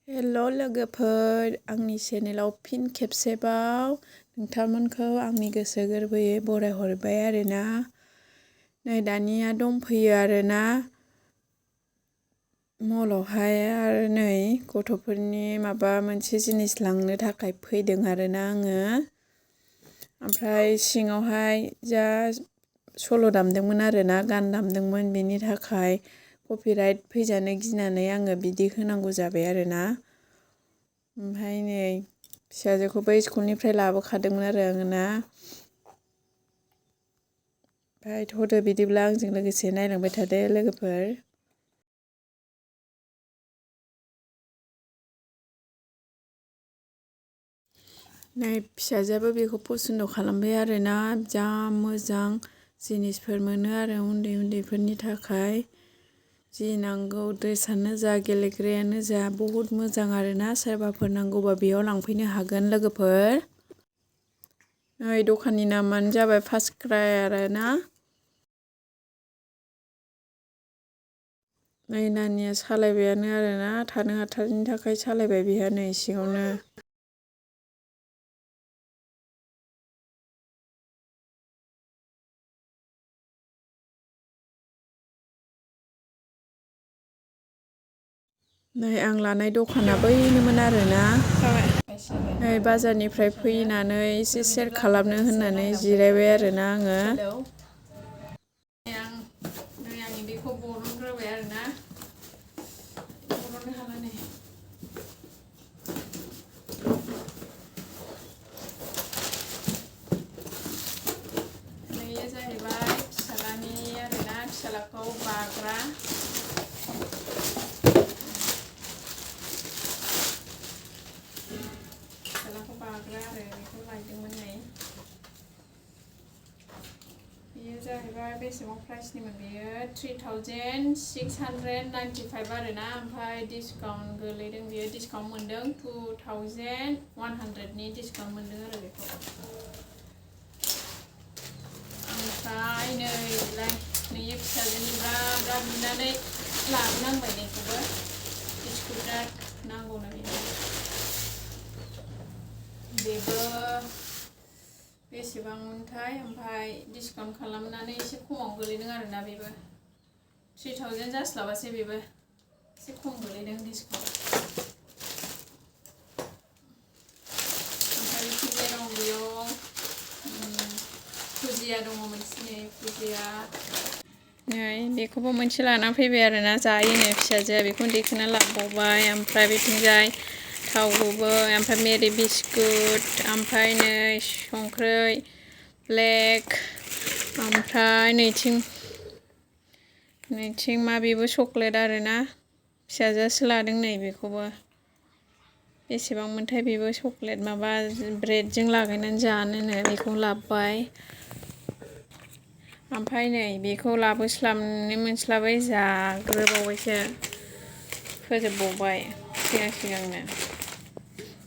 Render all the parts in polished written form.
हेल' लोगोफोर, आंनि चेनेलाव फिन खेबसेबाव नोंथांमोनखौ आंनि गोसो गोरबोयै बरायहरबाय आरोना। नै दानिया दंफैयो आरोना मलावहाय, आरो नै गथ'फोरनि माबा मोनसे जिनिस लांनो थाखाय फैदों आरोना आङो। ओमफ्राय सिङावहाय जा सल' दामदोंमोन आरोना, गान दामदोंमोन, बेनि थाखाय कपिराइट फैजानो गिनानै आङो बिदि होनांगौ जाबाय आरोना। ओमफ्राय नै फिसाजोखौबो स्कुलनिफ्राय लाबोखादोंमोन आरो आङो ना। ओमफ्राय थ'दो बिदिब्ला आंजों लोगोसे नायलांबाय थादो लोगोफोर। नै फिसाजोआबो बेखौ पसन्द खालामबाय आरोना। जा मोजां जिनिसफोर मोनो आरो उन्दै उन्दैफोरनि थाखाय। जि नांगौ ड्रेसानो जा गेलेग्रायानो जा बहुद मोजां आरोना। सोरबाफोर नांगौबा बेयाव लांफैनो हागोन लोगोफोर। नै दखाननि नामानो जाबाय फार्स्ट क्राइ आरोना। नै नानिया सालायबायानो आरोना, थानो हाथारिनि थाखाय सालायबाय बिहा नै सिङावनो। नै आं लानाय दखाना बैनोमोन आरोना। नै बाजारनिफ्राय फैनानै एसे सेयार खालामनो होननानै जिरायबाय आरोना आङो। आंनि बेखौ बरनग्रोबाय आरोना। बरननो हाला नै। बेयो जाहैबाय फिसालानि आरोना, फिसालाखौ बाग्रा। फिसालाखौ बाग्रा आरो बेखौ लायदोंमोन नै। बेयो जाहैबाय बेसेबां प्राइसनिमोन बेयो 3695 आरोना। ओमफ्राय डिसकाउन्ट गोलैदों, बेयो डिसकाउन्ट मोनदों 2100नि डिसकाउन्ट मोनदों आरो बेखौ। ओमफ्राय नैलाय नैयो फिसाजोनि ब्रा बिनानै लाबोनांबाय बेखौबो। स्कुटार नांगौनो बेबो बेसेबांमोनथाय, ओमफ्राय डिसकाउन्ट खालामनानै एसे खमाव गोलैदों आरोना। बेबो 3000 जास्लाबासै, बेबो एसे खम गोलैदों डिसकाउन्ट। ओमफ्राय बिथिंजाय दं बेयाव फुजिया दङ मोनसे, नै फुजिया। नै बेखौबो मोनसे लाना फैबाय आरोना, जायोनो फिसाजोआ, बेखौनो दैखोना लाबोबावबाय। ओमफ्राय बिथिंजाय थाव गुबै, ओमफ्राय मेरि बिस्कुट, ओमफ्राय नै संख्रै ब्लेक, ओमफ्राय नैथिं मा बेबो चक्लेट आरोना। फिसाजोआसो लादों नै बेखौबो। बेसेबांमोनथाय बेबो चक्लेट माबा ब्रेडजों लागायनानै जानोनो, बेखौ लाबोबाय। ओमफ्राय नै बेखौ लाबोस्लाबनो मोनस्लाबै जाग्रोबावबायसो, फोजोबबावबाय सिगांनो।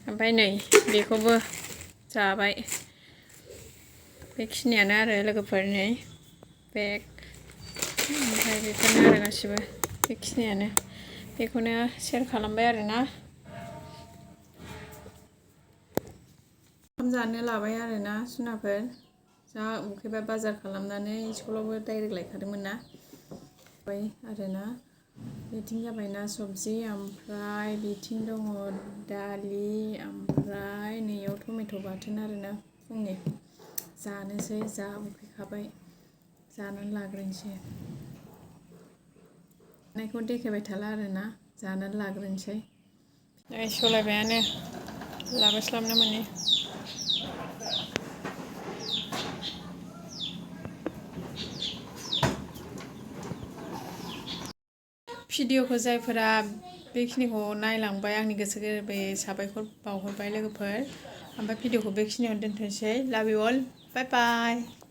ओमफ्राय नै बेखौबो जाबाय। बेखिनियानो आरो लोगोफोर, नै बेग, ओमफ्राय बेफोरनो आरो गासिबो बेखिनियानो। बेखौनो सेयार खालामबाय आरोना। ओंखाम जानो लाबाय आरोना सुनाफोर। जा उखैबाय, बाजार खालामनानै स्कुलावबो डाइरेक्ट लायखादोंमोन ना। ओमफ्राय आरोना बिथिं जाबाय ना सबजि, ओमफ्राय बिथिं दङ दालि, ओमफ्राय नैयाव टमेट' बाथोन आरोना फुंनि। जानोसै, जा उखैखाबाय, जानानै लाग्रोनोसै। जानायखौ देखायबाय थाला आरोना, जानानै लाग्रोनोसै। नै सलायबायानो लाबोस्लाबनो मोनि। भिडिअखौ जायफोरा बेखिनिखौ नायलांबाय, आंनि गोसो गोरबोयै साबायखर बावहरबाय लोगोफोर। ओमफ्राय भिडिअखौ बेखिनियावनो दोनथ'नोसै। लाभ इउ अल, बाय बाय।